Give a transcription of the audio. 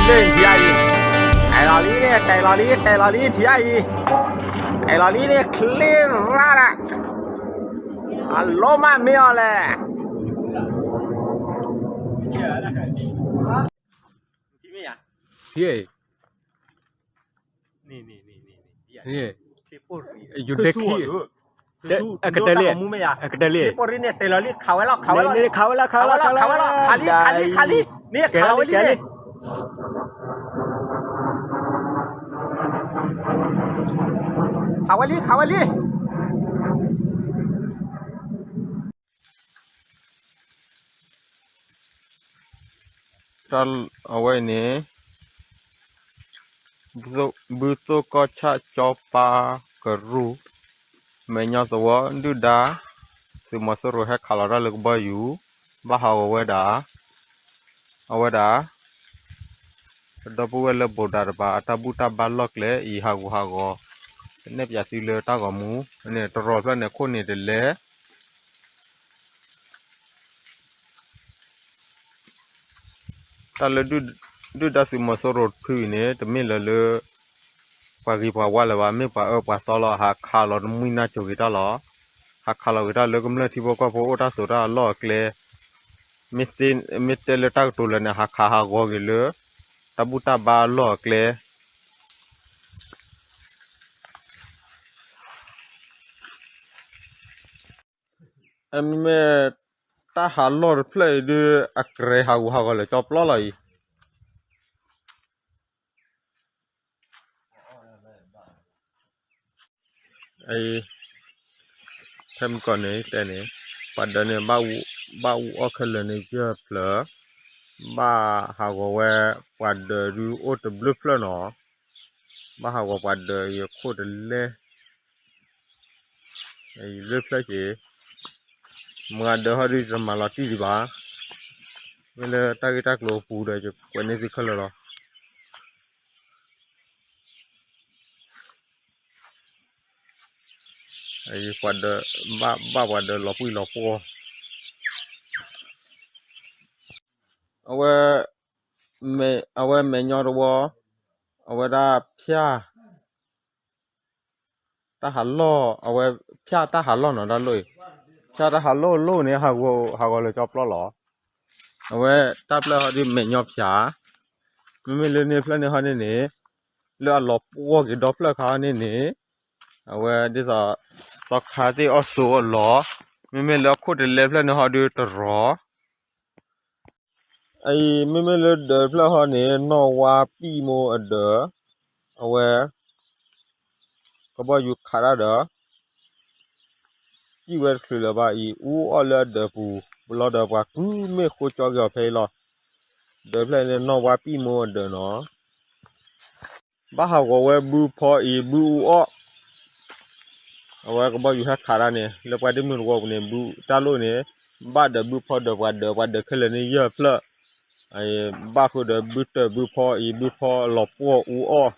လၢထံအံၤ, တဲလီၤလံန့ၣ် တဲလီၤလံ တဲလီၤလံထံအံၤ, တဲလီၤလံန့ၣ် ချ့ရၣ်ဒၣ်, အလိၣ်မးမ့ၢ်အီၤလဲၣ်. ယူၤဒဲခံ, အကတၢၢ်လံ, အကတၢၢ်လံ, ခးဝဲလီၤ ခးဝဲလီၤ ခးလံ ခးလံ ခးလံ န့ၣ် ခးလီၤဝဲလံန့ၣ်, ခးဝဲလံ ခးဝဲလံ. တၢ်အဝဲအံၤန့ၣ် ဘုသိၣ်ကီၢ်ဆၣ် ကၠီပၤကရူၢ် မဲာ်ညါသဝီ ဒုၣ်ဒါ သုးမီၤစိရိၤဟဲခးလီၤတၢ်လၢကဘီယူၤ ဘၣ်ဟးဂီၤဝဲဒၣ် အဝဲဒၣ် ပဒီပုၢ်ဝဲၢ်လၢဘိးဒးတပၤ အတၢ်ဘူၣ်တၢ်ဘါလီၢ်ကျဲအံၤ ဟးဂူာ်ဟးဂီၤ ကနဲၣ်ပၠးသုလၢတၢ်ဂီၤမူန့ၣ် တရီၤဖျၢၣ်န့ၣ် ခိၣ်န့ၣ်တလဲ တၢ်လၢ ဒုၣ်ဒါသုးမီၤစိရိၤတဖုအံၤန့ၣ် တမ့ၢ်လၢၤလၢ ပှၤဂ့ၤပှၤဝါလၢၤဘၣ်, မ့ၢ်ပှၤအၢပှၤသီလီၤ. ဟးခးလီၤတမှံနၢ်စိၤက့ၤတၢ်လီၤ. ဟးခးလီၤက့ၤတၢ်လၢကမျၢၢ်ထံဖိကီၢ်ဖိအိၣ်တၢ်စိၤတၢ်အလီၢ်အကျဲ, မ့ၢ်တဲလၢတၢ်ကတိၤလၢာ်န့ၣ် ဟးခးဟးဂီၤက့ၤလၢ တၢ်ဘူၣ်တၢ်ဘါအလီၢ်အကျဲ အမ့မ့ၢ် တၢ်ဟးလီၢ်တဖျၢၣ်အံၤဒုး အကြဲးဟးဂူာ်ဟးဂီၤလၢာ်ကၠီပျီလီၤအံၤ. ဖဲမုၢ်ကီၢ်န့ၣ်တဲန့ၣ် ပှၤဒၢးန့ၣ် ဘၣ်အူအီၣ်ခဲလၢာ်န့ၣ်ယဲၢ်ဖျၢၣ်, ဘၣ်ဟးဂီၤဝဲ ပှၤဒၢးဒုးအိၣ်တဘျုးဖျၢၣ်နီၤ, ဘၣ်ဟးဂီၤပှၤဒၢးအံၤအခိၣ်တလဲ အံၤလၢဖျၢၣ်က့ၤ, မၤဒၢးဟီဒုးတမၤလီၤတံၢ်ဒံးဘၣ်, မ့ၢ်လၢတၢ်ဂ့ၢ်တၢ်ကျိၤပူၤဒီး ယကွဲးန့ၢ်သုခဲလၢာ်လီၤ. ပှၤဒၢး ဘၣ်ပှၤဒၢးလီၤပှံၢ်လီၤပှီၢ်, အဝဲ အဝဲမဲာ်ညါတဝီ, အဝဲဒၣ်ဖၠၣ် တၢ်ဟးလီၢ် အဝဲဖၠၣ်တၢ်ဟးလီၢ်နီၤ တၢ်လိၣ်အံၤ, ဖၠၣ်တၢ်ဟးလီၢ်လိၣ်န့ၣ် ဟးဂီၤလၢာ်ကၠီပျီလီၤ. အဝဲတၢ်ဖျၢၣ်ဟီဒုးမဲာ်ညါဖၠၣ်, မ့မ့ၢ်လၢန့ၣ်ဖျၢၣ်န့ၣ်ဟီန့ၣ်န့ၣ်, လၢအလီၤပှီၢ်က့ၤဒီဖျၢၣ်ခါန့ၣ်န့ၣ်, အဝဲဒ်သိး သီခါသ့ၣ်အီၣ်စိအလီၢ်, မ့မ့ၢ်လၢအခိၣ်တလဲဖျၢၣ်န့ၣ်ဟီဒုးတရီၤ အံၤ မ့မ့ၢ်လၢဒၢးဖျၢၣ်ဟီန့ၣ် နီၢ်ဝါပံၣ်မိၢ်အဒၢး, အဝဲ ကဘီယူၤခးတၢ်ဒီး ပံၣ်ဝဲတချုးလၢၤဘၣ်အံၤ အူအီၣ်လၢအဒၢးပူၤ, ဘျီဒီးပှၤကုမ့ၢ်ဃိကၠီက့ၤအီၤဖဲအံၤလီၤ. ဒၢးဖျၢၣ်န့ၣ် နီၢ်ဝါပံၣ်မိၢ်အဒၢးနီၤ. ဘၣ်ဟးဂီၤဝဲဘုဖီအံၤ ဘုအူအီၣ်, အဝဲကဘီယူၤဟဲခးတၢ်န့ၣ် လၢပှၤဒ့မုၢ်တဝီပူၤန့ၣ် ဘုတၢ်လိၣ်န့ၣ် ဘၣ်ဒၢးဘုဖီဒၢးပှၤဒၢး ပှၤဒၢးခဲလၢာ်န့ၣ်ယဲၢ်ဖျၢၣ်, ဘၣ်ဃုာ်ဒီးဘုတၢးဘုဖီအံၤ ဘုဖီလီၤပှီၢ်အူအီၣ်,